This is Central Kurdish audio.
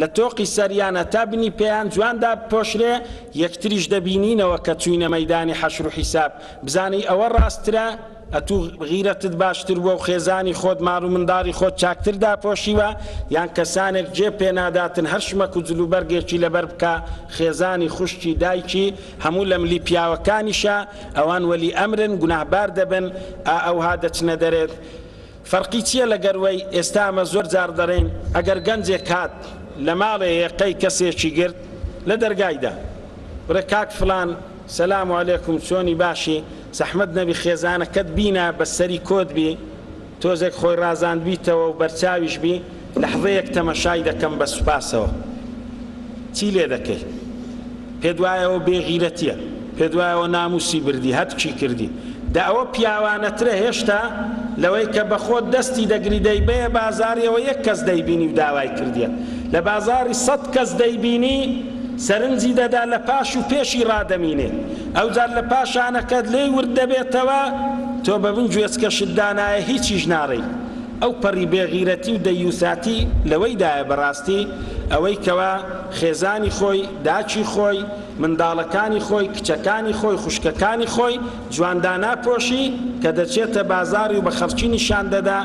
لە تۆقی سەریان هەتا بنی پێیان جوان دابپۆشرێ، یەکتریش دەبینینەوە کە چووینە مەیدانی حەشر و حیساب، بزانی ئەوە ڕاستترە، ئەتوو غیرەتت باشتر بووە و خێزانی خۆت ماڵ و منداڵی خۆت چاکتر داپۆشیوە، یان کەسانێک جێ پێناداتن هەر شمەک و جلوبەرگێکی لەبەر بکا، خێزانی، خوشکی، دایکی، هەموو لە ملی پیاوەکانیشە، ئەوان وەلی ئەمرن، گوناهبار دەبن، ئا ئەوها دەچنە دەرێ. فەرقی چیە لە گەروەی ئێستا ئەمە زۆر جار دەڵێین ئەگەر گەنجێک هات لە ماڵێ یەقەی کەسێکی گرت لە دەرگای دا بڵێ کاک فڵان سلام علیکم چۆنی باشی زەحمەت نەبی خێزانەکەت بینە بە سەری کۆت بی تۆزێک خۆی ڕازاندبیتەوە و بەرچاویش بی لەحزەیەک تەمەشای دەکەم بە سوپاسەوە چی لێ دەکەی پێت وایە ئەوە بێ غیرەتیە پێت وایە ئەوە ناموسی بردی هەتکی کردی دە ئەوە پیاوانەترە هێشتا لەوەی کە بەخۆت دەستی دەگری دەیبەیە بازاری ئەوە یەک کەس دەیبینی و داوای کردیە لە بازاری سەت کەس دەیبینی سەرنجی دەدا لە پاش و پێشی ڕادەمینێ ئەوجار لە پاشانەکەت لێی ورد دەبێتەوە تۆ بە بن گوێچکەشت دانایە هیچیش ناڕێی ئەو پەڕی بێ غیرەتی و دەیوساتی لەوەیدایە بەڕاستی ئەوەی کەوا خێزانی خۆی، داکی خۆی، منداڵەکانی خۆی، کچەکانی خۆی، خوشکەکانی خۆی جوان داناپۆشی، کە دەچێتە بازاڕی و بە خەڵکی نیشان دەدا.